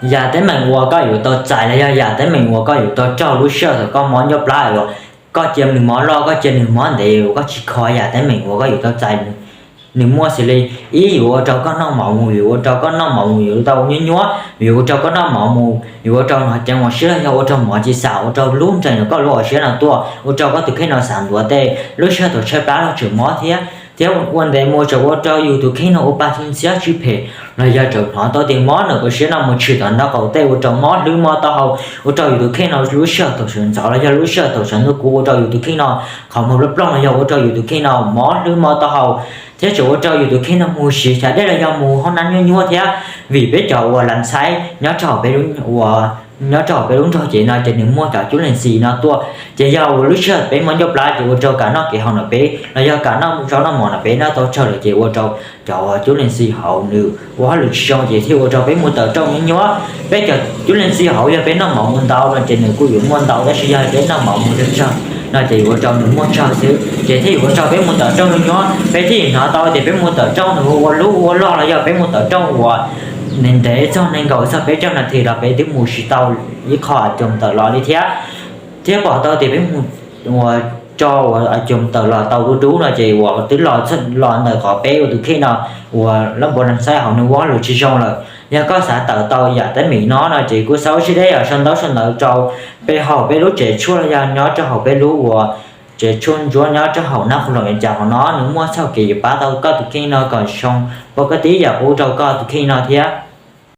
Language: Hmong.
Yam teeb meem uas koj yuav tau txais los yog yam teeb meem uas koj yuav tau raug lub sij hawm thaum koj mob ncauj plab uas koj cia nws mob loj, koj cia nws mob ntev, koj tsis kho yam teeb meem uas koj yuav tau txais, nws muaj xws li: ib, yuav ua rau koj noj mov mus, yuav ua rau koj noj mov mus yuav tau nyuab nyuab, yuav ua rau koj noj mov mus yuav ua rau hnov ceev ua siab los yog ua rau mov tsis xam, ua rau lub nrees ntawm koj lub hauv siab no tuaj, ua rau koj tus kheej no xav ntuav tej, lub sij hawm thaum tshaib plab los tseem mob thiab. Thiab ua ntev mus tseem ua rau yus tus kheej no ua pa txi ntxhiab tsis phem los yog tseem hnov tau tias mob nws ua siab no mus tshwm tom nraub qaum tej, ua rau mob hlwb mob taub hau, ua rau yus tus kheej no lub sij hawm thaum sawv ntxov los yog lub sij hawm thaum sawv ntuj kub ua rau yus tus kheej no qhov muag plooj plooj los yog ua rau yus tus kheej no mob hlwb mob taub hau. Thiab tseem ua rau yus tus kheej no mus siv xyav dej los yog mus hoob nab nyuab nyuab thiab. Vim peb cov uas lav ntxhaib nyob rau hauv peb lub, uas nyob rau hauv peb lub nroog ces no ces nws muaj cov cub leej xis no tuaj, ces yog uas lub sij hawm peb mob ncauj plab ces ua rau kam noj kev haus no peb los yog kam noj zaub noj mov no peb noj tau tsawg lawm ces ua rau cov uas cub leej xis hauv nws ua hauj lwm tsis zoo ces thiaj ua rau peb mus tawm rooj nyuab nyuab. Peb cov cub leej xis hauv yog peb noj mov mus ntau no ces nws kuj yuav muaj ntau, tab sis yog peb noj mov mus tsawg tsawg no ces yuav ua rau nws muaj tsawg xwb, ces thiaj yuav ua rau peb mus tawm rooj nyuab nyuab. Peb thiaj hnov tau tias peb mus tawm rooj nws ua lub ua loj los yog peb mus tawm rooj uas ntev ntev txog nees nkaum txog peb caug nas this los peb twb mus tsis tau ib qho a coos tawm los li thiab. Thiab pom tau tias peb mus uas tso uas a coos tawm los tau dub dub no ces uas twb los los ntawm qhov peb ua tus kheej no uas lab npua lav ntxhaib hauv nws ua hauj lwm tsis zoo lawm. Yog koj xav tawm tau yam teeb meem no no ces kuj xav ua si deb yog sau ntaub sau ntawv rau peb hauv peb lub tsev tshuaj los yog nyob rau hauv peb lub uas tsev tshuaj ntsuab nyob rau hauv nab qhus loos es cas hauv no nws muaj txoj kev yuav pab tau koj tus kheej no kom zoo pab koj tib yam qub rau koj tus kheej no thiab.